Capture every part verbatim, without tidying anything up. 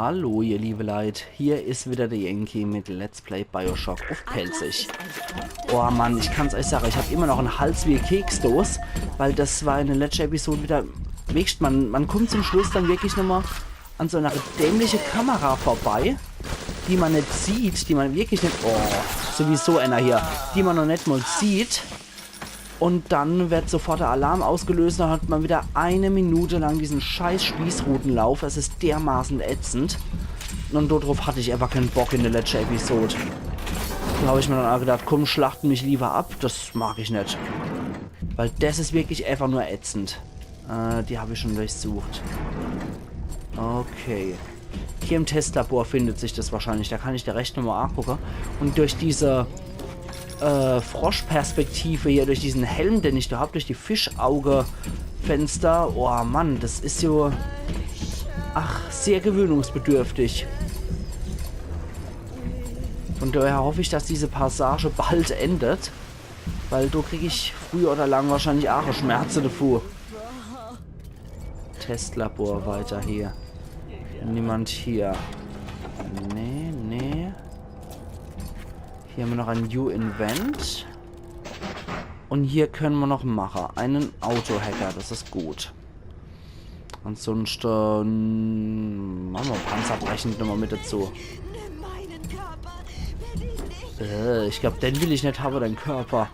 Hallo, ihr liebe Leit, hier is wieder der Yankee mit Let's Play Bioshock uff Pälzisch. Oh Mann, ich kann's euch sage, ich hab immer noch en Hals wie e Keksdoß, weil das war in der letschte Episode wieder, wirklich, man, man kommt zum Schluss dann wirklich nochmal an so einer dämliche Kamera vorbei, die man net sieht, die man wirklich net, oh, sowieso einer hier, die man noch net mal sieht. Und dann wird sofort der Alarm ausgelöst, dann hat man wieder eine Minute lang diesen scheiß Spießrutenlauf. Es is dermaßen ätzend. Und dodruff hatt ich einfach keinen Bock in der letschte Episode. Da hab ich mir dann auch gedacht, komm, schlachten mich lieber ab, das mag ich net. Weil das is wirklich einfach nur ätzend. Äh, die hab ich schon durchsucht. Okay. Hier im Testlabor findet sich das wahrscheinlich. Da kann ich der recht nochmal angucken. Und durch diese äh, Froschperspektive hier, durch diesen Helm, den ich da hab, durch die Fischauge-Fenster. Oh Mann, das is jo, ach, sehr gewöhnungsbedürftig. Von daher hoff ich, dass diese Passage bald endet, weil do krieg ich früher oder lang wahrscheinlich Aacheschmerze davor. Testlabor weiter hier. Niemand hier. Nee, nee. Hier haben wir noch ein New Invent. Und hier können wir noch machen. Einen Autohacker, das ist gut. Ansonsten machen wir panzerbrechend nochmal mit dazu. Nimm meinen Körper, bitte nicht. Äh, ich glaub, den will ich nicht haben, den Körper.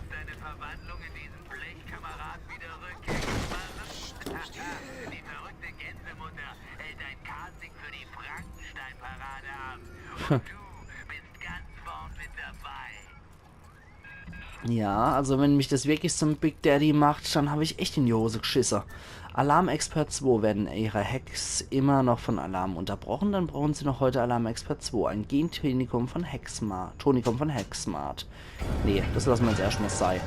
Ja, also wenn mich das wirklich zum Big Daddy macht, dann hab ich echt in die Hose geschisse. Alarm Expert zwei, werden Ihre Hacks immer noch von Alarm unterbrochen, dann brauchen Sie noch heute Alarm Expert zwei, ein Gentonikum von Hacksmart. Tonikum von Hacksmart. Nee, das lassen wir jetzt erstmal sei.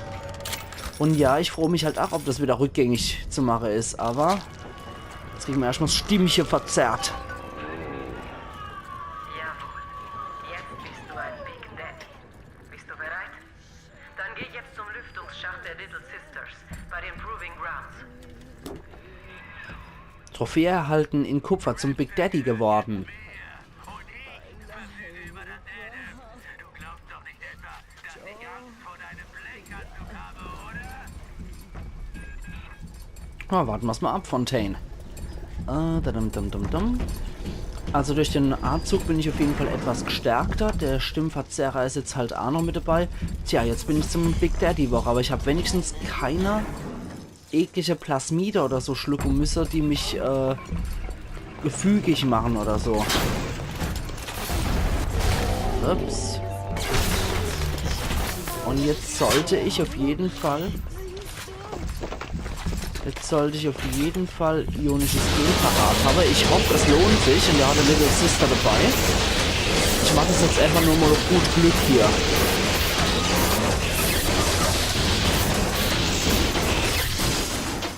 Und ja, ich frage mich halt auch, ob das wieder rückgängig zu machen ist, aber jetzt kriegen wir erstmal das Stimmchen verzerrt. Jawohl. Jetzt bist du ein Big Daddy. Bist du bereit? Dann geh jetzt zum Lüftungsschacht der Little Sisters bei den Proving Grounds. Trophäe erhalten, in Kupfer zum Big Daddy geworden. Na, warten wir's mal ab, Fontaine. Äh, dadum, dum, dum, dum. Also durch den Anzug bin ich auf jeden Fall etwas gestärkter. Der Stimmverzerrer ist jetzt halt auch noch mit dabei. Tja, jetzt bin ich zum Big Daddy Woche, aber ich hab wenigstens keine eklige Plasmide oder so schlucken müssen, die mich äh, gefügig machen oder so. Ups. Und jetzt sollte ich auf jeden Fall Jetzt sollte ich auf jeden Fall ionisches Gel parat haben. Ich hoffe, es lohnt sich. Und er hat eine Little Sister dabei. Ich mache das jetzt einfach nur mal auf gut Glück hier.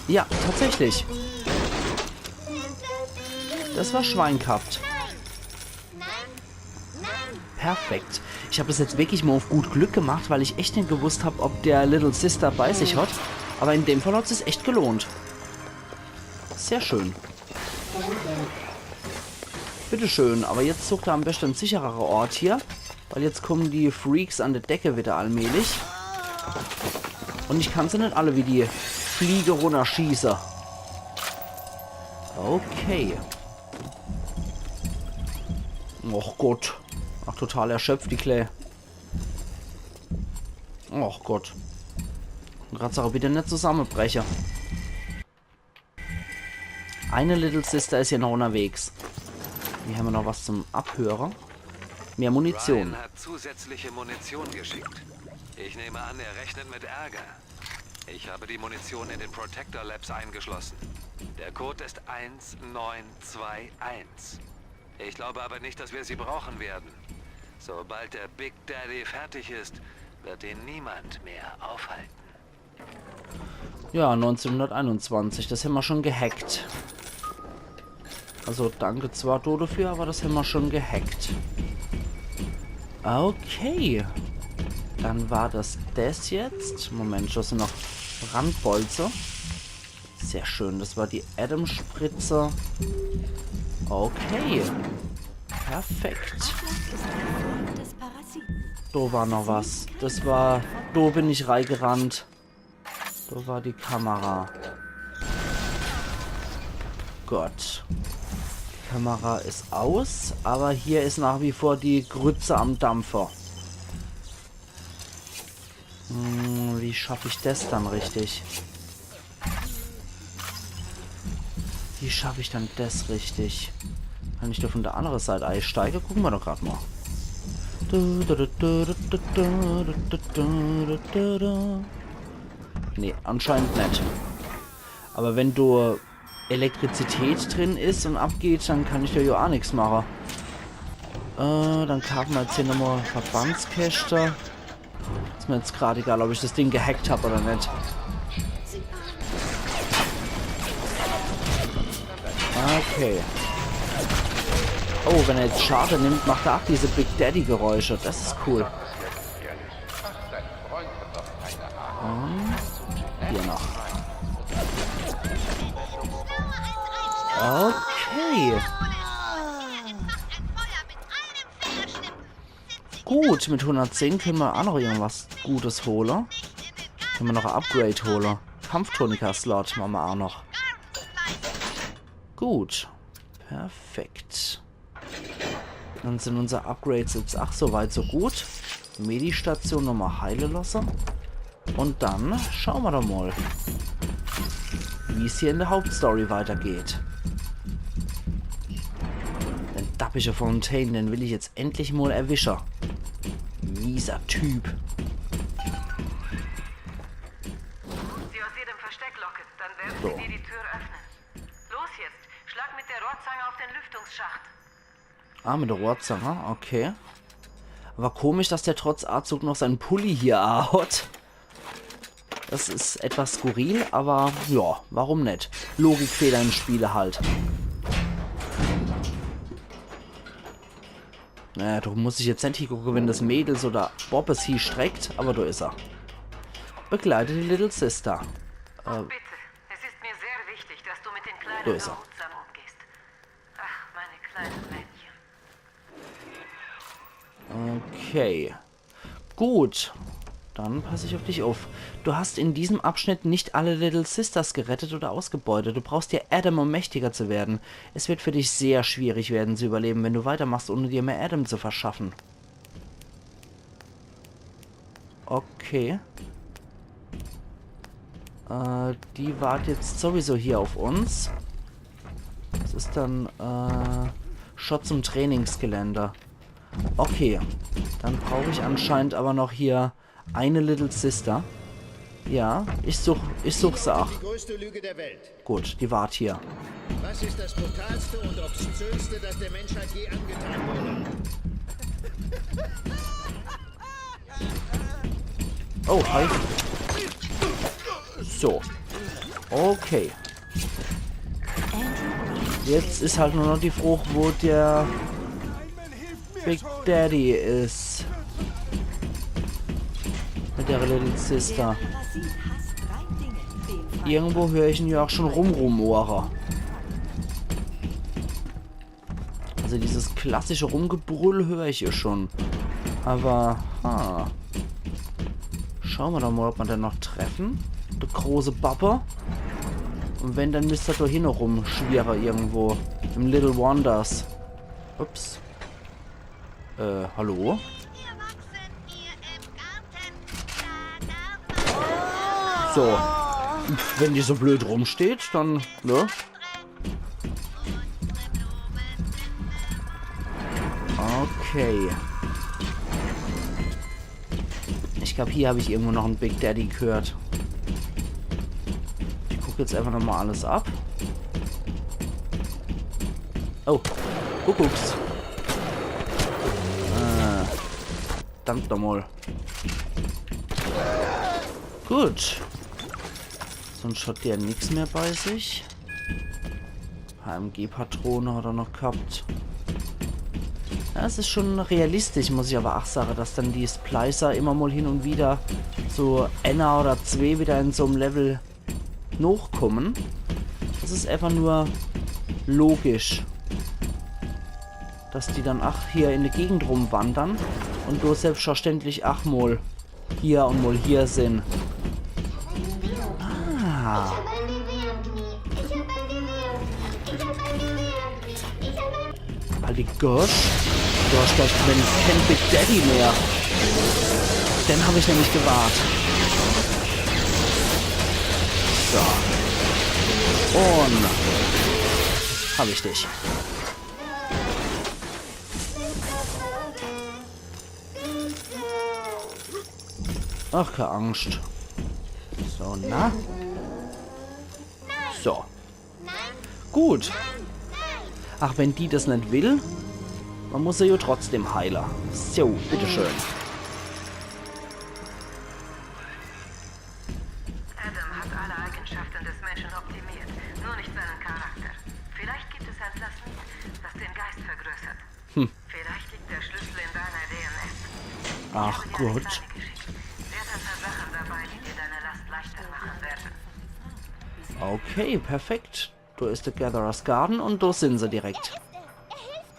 Ja, tatsächlich. Das war schweinkhaft. Perfekt. Ich hab das jetzt wirklich mal auf gut Glück gemacht, weil ich echt nicht gewusst hab, ob der Little Sister bei sich hat. Aber in dem Fall hat sich's echt gelohnt. Sehr schön. Bitteschön, aber jetzt sucht er am besten einen sichereren Ort hier. Weil jetzt kommen die Freaks an der Decke wieder allmählich. Und ich kann sie nicht alle wie die Fliege runterschießen. Okay. Och Gott. Ach, total erschöpft, die Klä. Och Gott. Grad sage, bitte nicht zusammenbrechen. Eine Little Sister ist hier noch unterwegs. Hier haben wir noch was zum Abhören. Mehr Munition. Ryan hat zusätzliche Munition geschickt. Ich nehme an, er rechnet mit Ärger. Ich habe die Munition in den Protector Labs eingeschlossen. Der Code ist eins neun zwei eins. Ich glaube aber nicht, dass wir sie brauchen werden. Sobald der Big Daddy fertig ist, wird ihn niemand mehr aufhalten. Ja, neunzehnhunderteinundzwanzig, das haben wir schon gehackt. Also danke zwar do dafür, aber das haben wir schon gehackt. Okay. Dann war das das jetzt. Moment, das sind noch Brandbolze. Sehr schön, das war die Adam-Spritze. Okay. Perfekt. Do war noch was. Das war, do bin ich reigerannt. Do war die Kamera. Gut. Die Kamera is aus, aber hier is nach wie vor die Grütze am Dampfer. Hm, wie schaff ich das dann richtig? Wie schaff ich dann das richtig? Kann ich do von der andere Seit eisteige? Gucke mer doch grad mal. Nee, anscheinend net. Aber wenn do Elektrizität drin is und abgeht, dann kann ich do jo aa nix mache. Äh, dann kaafe mer jetzt hier nochmal Verbandskäschte. Is mir jetzt grad egal, ob ich das Ding gehackt hab oder net. Okay. Oh, wenn er jetzt Schade nimmt, macht er auch diese Big Daddy Geräusche. Das is cool. Und hier noch. Okay. Gut, mit hundertzehn können wir auch noch irgendwas Gutes holen. Können wir noch ein Upgrade holen. Kampftonika-Slot machen wir auch noch. Gut. Perfekt. Dann sind unsere Upgrades jetzt ach so weit, so gut. Medi-Station nochmal heile lassen. Und dann schauen wir doch mal, wie es hier in der Hauptstory weitergeht. Den dappische Fontaine, den will ich jetzt endlich mal erwischen. Mieser Typ. Sie aus jedem Versteck locken, dann werden sie dir die Tür öffnen. Los jetzt, schlag mit der Rohrzange auf den Lüftungsschacht. Ah, mit der Rohrzange, okay. Aber komisch, dass der trotz Azug noch seinen Pulli hier hat. Das is etwas skurril, aber ja, warum net? Logikfehler im Spiele halt. Naja, do muss ich jetzt net hiegucke, wenn das Mädels oder Bobbes hiestreckt, aber do is er. Begleite die Little Sister. Äh, bitte, es ist mir sehr wichtig, dass du mit den Kleinen behutsam umgehst. Ach, meine kleinen Männchen. Okay. Gut. Dann pass ich auf dich auf. Du hast in diesem Abschnitt nicht alle Little Sisters gerettet oder ausgebeutet. Du brauchst hier Adam, um mächtiger zu werden. Es wird für dich sehr schwierig werden zu überleben, wenn du weitermachst, ohne dir mehr Adam zu verschaffen. Okay. Äh, die wart jetzt sowieso hier auf uns. Das is dann, äh, Schott zum Trainingsgelände. Okay, dann brauch ich anscheinend aber noch hier eine Little Sister. Ja, ich such, ich such se ach. Die größte Lüge der Welt. Gut, die wart hier. Was ist das Brutalste und Obszönste, das der Menschheit je angetan wurde? Oh, hi. So. Okay. Jetzt is halt nur noch die Frage, wo der Big Daddy is. Mit der Little Sister. Irgendwo hör ich ihn ja auch schon rumrumore. Also dieses klassische Rumgebrüll hör ich ja schon. Aber, ha. Schauen wir doch mal, ob wir den noch treffen. Der große Bappe. Und wenn, dann müsst er doch hier noch rumschwirren irgendwo. Im Little Wonders. Ups. Äh, hallo? So. Pff, wenn die so blöd rumsteht, dann, ne? Okay. Ich glaub, hier hab ich irgendwo noch en Big Daddy gehört. Ich guck jetzt einfach nochmal alles ab. Oh, Kuckucks. Äh, verdammt nochmal. Gut. Sonst hat der nix mehr bei sich. H M G-Patrone hat er noch gehabt. Ja, es is schon realistisch, muss ich aber ach sage, dass dann die Splicer immer mal hin und wieder so enner oder zwee wieder in so'm Level nochkommen. Das is einfach nur logisch. dass die dann ach hier in de Gegend rumwandern un do selbstverständlich ach mol hier un mol hier sin. Ah. Halt die Gosch. Du hast gleich kein, kein Big Daddy mehr. Den hab ich nämlich gewahrt. So. Un hab ich dich. Ach, keine Angst. So, na? So. Gut. Ach, wenn die das net will, man muss se jo trotzdem heile. So, bitteschön. Adam hat alle Eigenschaften des Menschen optimiert, nur nicht seinen Charakter. Vielleicht gibt es ein Plasmid, das den Geist vergrößert. Hm. Vielleicht liegt der Schlüssel in deiner D N S. Ach Gott. Ich habe dir eine kleine Geschichte. Sie hat ein paar Sachen dabei, die dir deine Last leichter machen werden. Okay, perfekt. Do is de Gatherer's Garden un do sin se direkt. Er ist es. Er hilft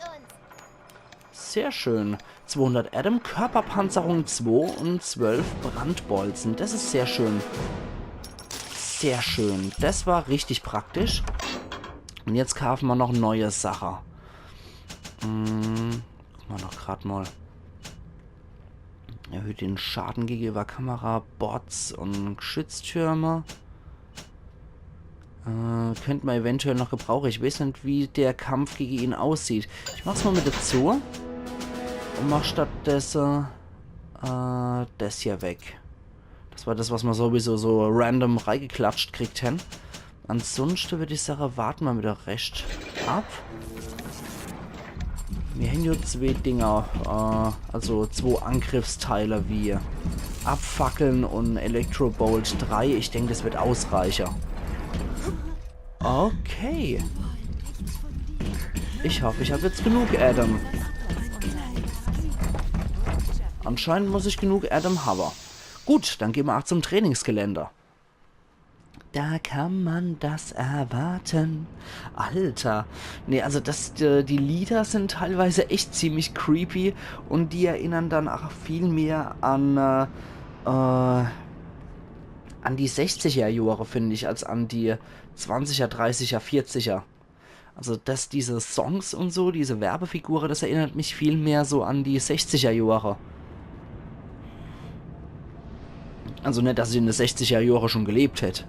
uns. Sehr schön. Zweihundert Adam, Körperpanzerung zwei un zwölf Brandbolzen. Das is sehr schön. Sehr schön. Das war richtig praktisch. Un jetzt kaafe mer noch neie Sache. Hm, gucke mer doch grad mol. Erhöht den Schaden gegenüber Kamera, Bots un Geschütztürme. Äh, könnt mer eventuell noch gebrauche. Ich weeß net, wie der Kampf gegen ihn aussieht. Ich mach's mol mit dazu. Un mach stattdesse, äh, das hier weg. Das war das, was mer sowieso so random reigeklatscht kriegt hen. Ansunschte würd ich sage, warte mer mit de Rescht ab. Mir hen jo zwee Dinger, äh, also zwee Angriffsteile wie Abfackeln un Electrobolt drei. Ich denk, das wird ausreiche. Okay. Ich hoff, ich hab jetzt genug Adam. Anscheinend muss ich genug Adam hawwe. Gut, dann gehn mer ach zum Trainingsgelände. Da kann man das erwarten. Alter. Nee, also das, äh, die Lieder sind teilweise echt ziemlich creepy un die erinnern dann ach viel mehr an, äh, äh, an die sechziger Johre, find ich, als an die zwanziger, dreißiger, vierziger. Also, dass diese Songs un so, diese Werbefigure, das erinnert mich viel mehr so an die sechziger Johre. Also net, dass ich in de sechziger Johre schon gelebt hätt.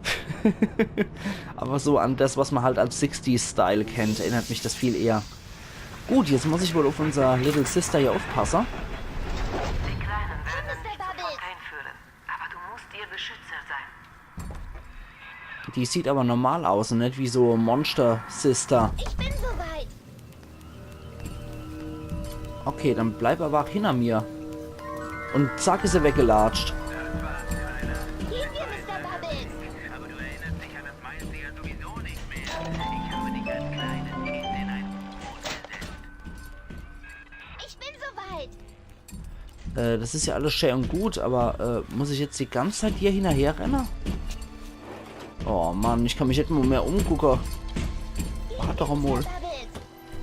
Aber so an das, was mer halt als Sixties-Style kennt, erinnert mich das viel eher. Gut, jetzt muss ich wohl auf unser Little Sister hier aufpasse. Die Kleinen werden nicht zu Fontaine führen, aber du musst ihr Beschützer sein. Die sieht aber normal aus un net wie so Monster Sister. Ich bin soweit. Okay, dann bleib aber ach hinter mir. Un zack, is er weggelatscht. Gehen wir, Mister Bubbles. Ich bin soweit. Äh, das is ja alles schä un gut, aber, äh, muss ich jetzt die ganze Zeit hier hinterher renne? Oh Mann, ich kann mich net mol mehr umgucke. Wart doch emol.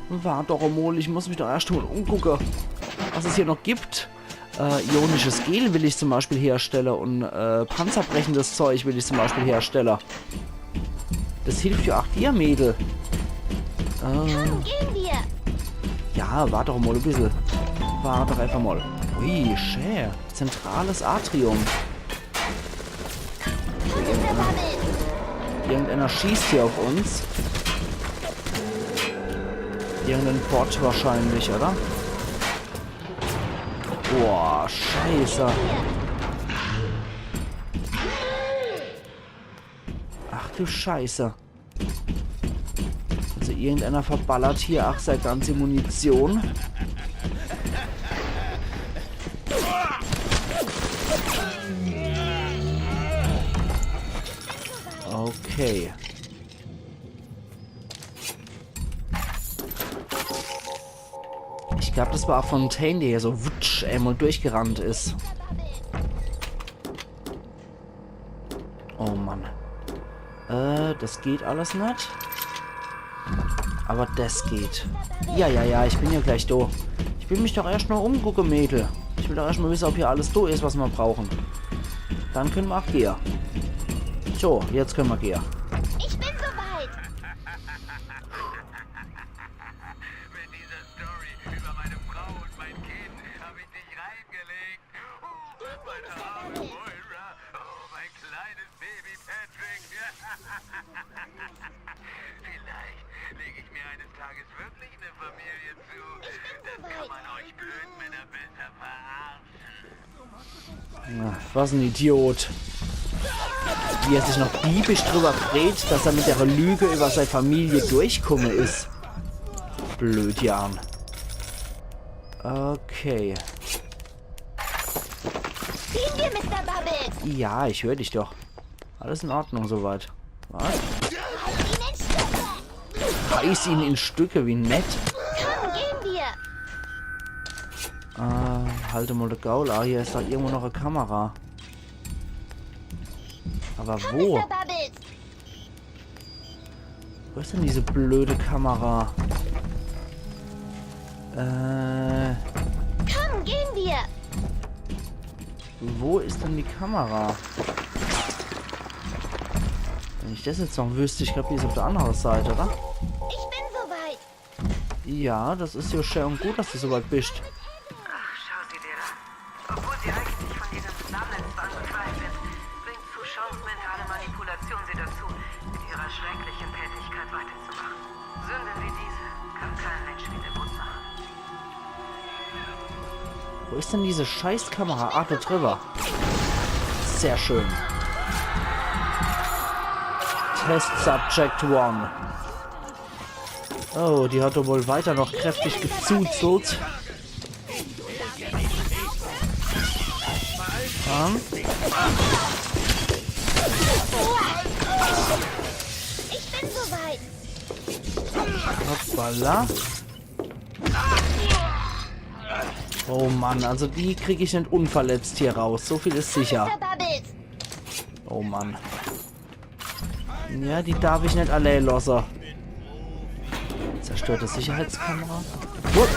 Wart doch emol, ich muss mich doch erscht mol umgucke, was es hier noch gibt. Äh, ionisches Gel will ich zum Beispiel herstelle un, äh, panzerbrechendes Zeug will ich zum Beispiel herstelle. Das hilft ja ach dir, Mädel. Äh, Komm, gehen wir. Ja, wart doch mol e bissel. Wart doch einfach mol. Ui, schä. Zentrales Atrium. Komm, Mister Bubbles. Irgendeiner schießt hier auf uns. Irgendein Bot wahrscheinlich, oder? Boah, Scheiße. Ach du Scheiße. Also irgendeiner verballert hier ach sei ganze Munition. Okay. Ich glaub, das war Fontaine, der hier so wutsch einmal durchgerannt is. Oh Mann. Äh, das geht alles net. Aber das geht. Ja, ja, ja, ich bin ja gleich do. Ich will mich doch erscht nur umgucke, Mädel. Ich will doch erscht mal wisse, ob hier alles do is, was ma brauchen. Dann könne ma auch gehe. So, jetzt könne ma gehe. Ich bin soweit. Mit dieser Story über meine Frau und mein Kind hab ich dich reingelegt. Oh, meine arme Moira. Oh, mein kleines Baby Patrick. Vielleicht lege ich mir eines Tages wirklich eine Familie zu. Das kann man euch Blödmänner besser verarschen. Ach, was en Idiot. Wie er sich noch diebisch drüber freut, dass er mit der Lüge über sei Familie durchkumme is. Blödjan. Okay. Gehen wir, Mister Bubbles. Ja, ich hör dich doch. Alles in Ordnung soweit. Was? Hau ihn in Stücke. Reiß ihn in Stücke, wie nett. Komm, gehen wir. Äh, halt mal de Gaul. Ah, hier is doch irgendwo noch e Kamera. Aber wo? Komm, Mister Bubbles. Wo is denn diese blöde Kamera? Äh. Komm, gehen wir. Wo is denn die Kamera? Wenn ich das jetzt noch wüsst, ich glaub, die is auf der anderen Seite, oder? Ich bin soweit. Ja, das is ja schön und gut, dass du soweit bist. Ach, schau sie dir an. Obwohl sie eigentlich von diesem Zusammenhang befreit sind, bringt Sue Chance mentale Manipulation sie dazu, mit ihrer schrecklichen Tätigkeit weiterzumachen. Sünden wie diese kann kein Mensch wieder gut machen. Wo is denn diese Scheißkamera? Ah, da drüber. Sehr schön. Test Subject One. Oh, die hat doch wohl weiter noch kräftig gezuzelt. Ja. Ich bin soweit. Hoppala. Oh Mann, also die krieg ich net unverletzt hier raus. So viel is sicher. Mister Bubbles. Oh Mann. Ja, die darf ich net allee losse. Zerstörte Sicherheitskamera. What?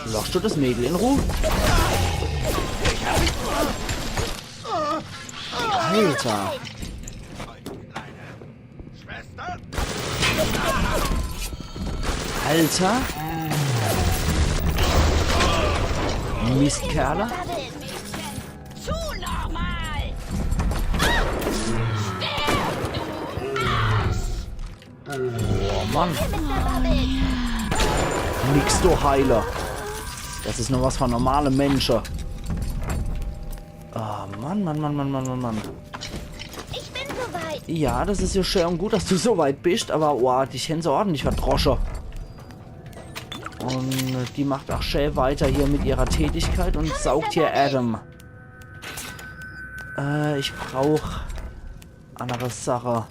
Losscht du das Mädel in Ruh? Alter. Alter. Mistkerle. Zu normal! Oh Mann. Nix, du Heiler. Das is nur was für normale Mensche. Oh Mann, Mann, Mann. Ich bin soweit. Ja, das is ja schön und gut, dass du soweit bist, aber, boah, dich hän se ordentlich verdrosche. Und die macht auch schön weiter hier mit ihrer Tätigkeit und saugt hier Adam. Äh, ich brauch andere Sache.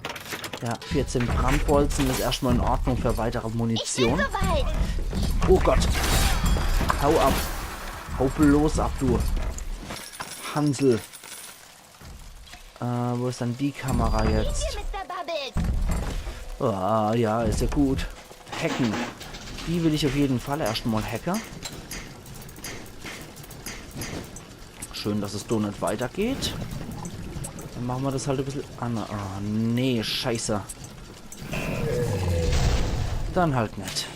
Ja, vierzehn Brandbolzen is erscht mal in Ordnung für weitere Munition. Ich bin soweit. Oh Gott. Hau ab. Hau bloß ab, du Hansel. Äh, wo is dann die Kamera jetzt? Hier, Mister Bubbles. Ah, ja, is ja gut. Hacken. Die will ich auf jeden Fall erscht mal hacke. Schön, dass es do net weitergeht. Dann mache ma das halt e bissel anner. Oh, nee, scheiße. Dann halt net.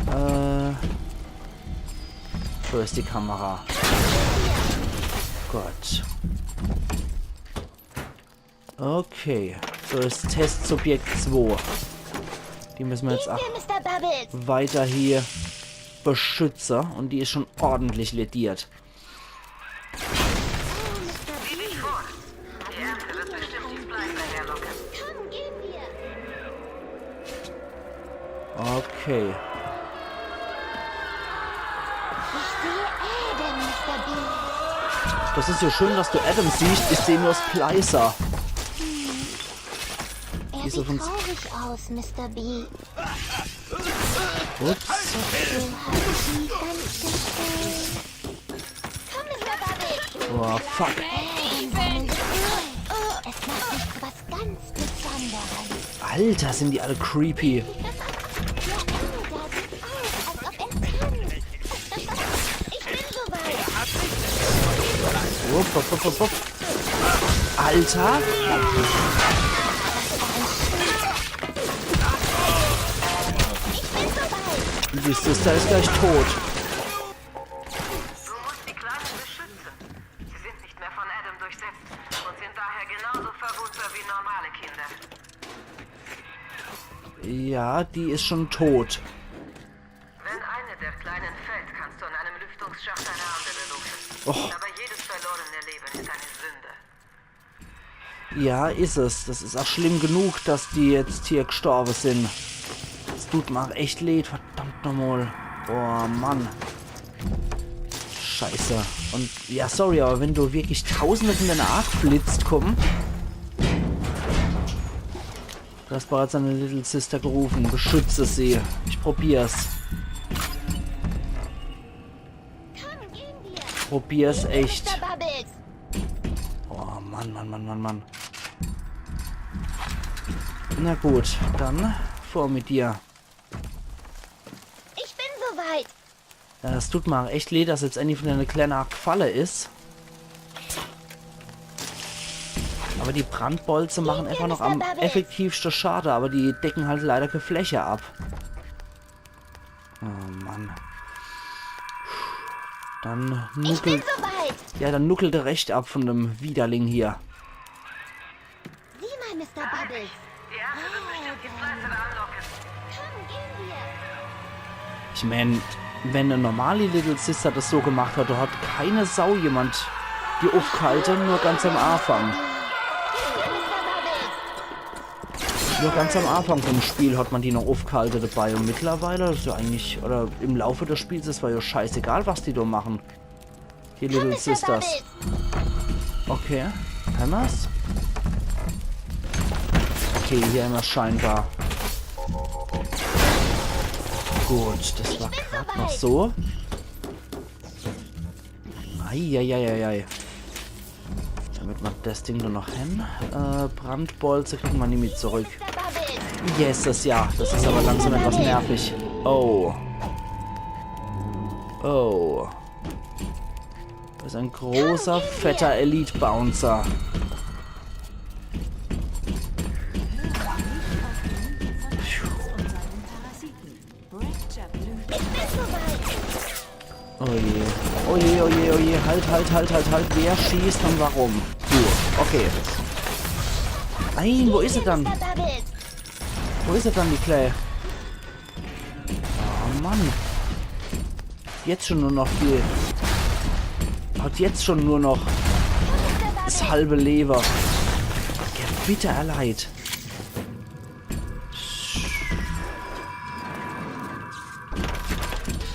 Äh, wo is die Kamera? Gott. Okay, so is Testsubjekt zwei. Die müsse ma jetzt auch weiter hier beschütze und die is schon ordentlich lädiert. Okay. Ich sehe Adam, Mister Bean. Das is ja schön, dass du Adam siehst. Ich seh nur Splicer. Er sieht traurig aus, Mister Bean. Ups. So hab ich nie ganz gestellt. Oh, fuck. Es macht mich zu was ganz Besonderem. Alter, sind die alle creepy. Der Engel da sieht aus, als ob er tanzt. Ich bin soweit. Wupp, wupp, wupp, wupp, wupp. Alter, Ich bin soweit. die Sister ist gleich tot. Du musst die Kleinen beschützen. Sie sind nicht mehr von Adam durchsetzt und sind daher genauso verwundbar wie normale Kinder. Ja, die ist schon tot. Wenn eine der Kleinen fällt, kannst du an einem Lüftungsschacht eine andere rufen. Och. Aber jedes verlorene Leben ist eine Sünde. Ja, is es. Das is auch schlimm genug, dass die jetzt hier gestorbe sind. Das tut mir auch echt leid, verdammt nochmal. Boah, Mann. Scheiße. Und ja, sorry, aber wenn du wirklich Tausende von denen aachflitzt, komm. Du hast bereits deine Little Sister gerufen. Beschütze sie. Ich probier's. Komm, gehen wir. Probier's echt. Mister Bubbles. Oh Mann, Mann, Mann, Mann, Mann. Na gut, dann vor mit dir. Ich bin soweit. Ja, das tut mir auch echt leid, dass jetzt eine von denen Kleine gfalle is. Aber die Brandbolze machen einfach noch am effektivsten Schade, aber die decken halt leider keine Fläche ab. Oh Mann. Dann Ich bin nuckelt. Soweit. Ja, dann nuckelt er recht ab von dem Widerling hier. Sieh mal, Mister Bubbles. Die Ernte wird bestimmt jetzt fleißig anlocken. Komm, gehen wir. Ich mein, wenn eine normale Little Sister das so gemacht hat, da hat keine Sau jemand die aufgehalten, nur ganz am Anfang. Nur ganz am Anfang vom Spiel hat man die noch aufgehalten dabei und mittlerweile ist ja eigentlich, oder im Laufe des Spiels, es war ja scheißegal, was die da machen. Die Little Sisters. Okay, hämmer's? Okay, hier hämmer's scheinbar. Gut, das war grad noch so. Eieieiei. Damit man das Ding nur noch hin. Äh, Brandbolze kriegen wir nie mit zurück. Yeses, ja. Das ist aber langsam etwas nervig. Oh. Oh. Das ist ein großer, fetter Elite-Bouncer. Oh je. Oh je, oh je, oh je. Halt, halt, halt, halt, halt. Wer schießt und warum? Du. Okay. Nein, wo ist er dann? Wo ist er dann, die Claire? Oh Mann. Jetzt schon nur noch die. Hat jetzt schon nur noch das halbe Leber. Gebitter leid.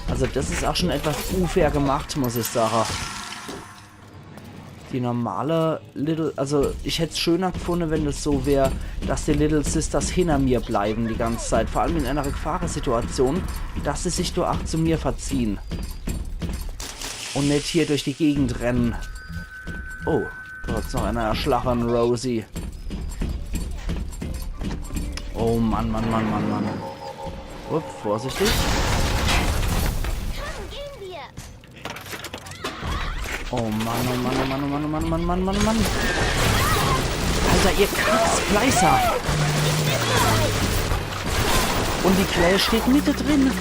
Also das ist auch schon etwas unfair gemacht, muss ich sagen. Die normale Little, also ich hätt's schöner gefunden, wenn das so wär, dass die Little Sisters hinter mir bleiben die ganze Zeit. Vor allem in einer Gefahresituation, dass sie sich doch auch zu mir verziehen. Und nicht hier durch die Gegend rennen. Oh, da hat's noch einer erschlagen, Rosie. Oh Mann, Mann, Mann, Mann, Mann. Ups, vorsichtig. Komm, gehen wir. Oh Mann, oh Mann, oh Mann, oh Mann, oh Mann, oh Mann, oh Mann, oh Mann. Alter, ihr Kack-Splicer. Und die Claire steht mittendrin.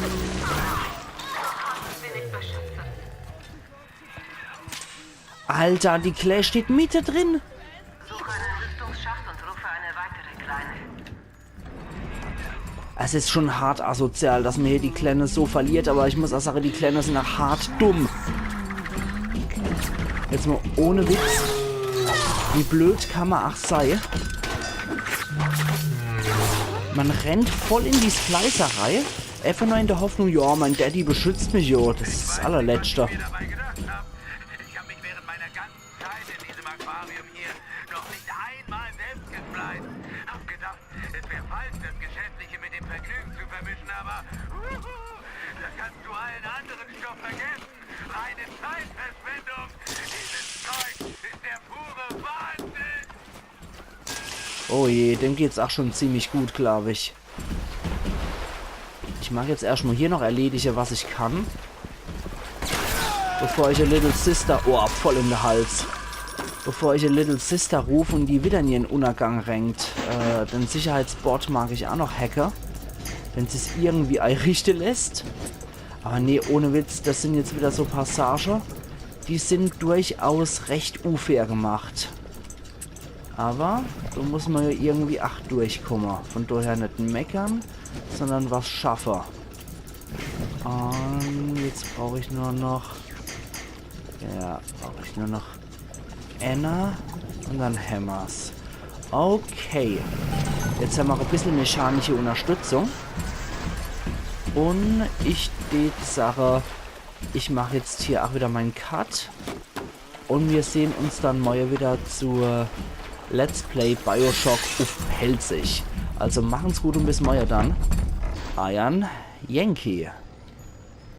Alter, die Claire steht mittendrin. Suche einen Lüftungsschacht und rufe eine weitere Kleine. Es ist schon hart asozial, dass man hier die Kleine so verliert, aber ich muss auch sagen, die Kleine sind auch hart dumm. Jetzt mal ohne Witz. Wie blöd kann man auch sei? Man rennt voll in die Splicer rei. Einfach nur in der Hoffnung, ja, mein Daddy beschützt mich, jo. Das ist das allerletzte. Mir dabei gedacht habe. Ich habe mich während meiner ganzen Zeit in diesem Aquarium hier noch nicht einmal selbst gespliced. Hab gedacht, es wäre falsch, das Geschäftliche mit dem Vergnügen zu vermischen, aber uhu, das kannst du allen anderen Stoff vergessen. Reine Zeitverschwendung. Dieses Zeug ist der pure Wahnsinn. Oh je, dem geht's ach schon ziemlich gut, glaub ich. Ich mag jetzt erscht mo hier noch erledige, was ich kann. Bevor ich a Little Sister... Oh, voll in de Hals. Bevor ich a Little Sister ruf un die widder in ihrn Unnergang renkt. Äh, den Sicherheitsbot mag ich ach noch hacke. Wenn's irgendwie eirichte lässt. Awwer nee, ohne Witz, das sin jetzt widder so Passage, die sin durchaus recht unfair gemacht. Awwer do muss ma jo irgendwie ach durchkomme. Von daher net meckern, sondern was schaffe. Un jetzt brauch ich nur noch... Ja, brauch ich nur noch enner un dann hämmer's. Okay. Jetzt hämmer a bissel mechanische Unterstützung. Un ich deet sage, ich mach jetzt hier ach widder mein Cut. Un mir sehn uns dann morje widder zu Let's Play Bioshock uff Pälzisch. Also machen's gut un bis morje dann. Eiern Yankee.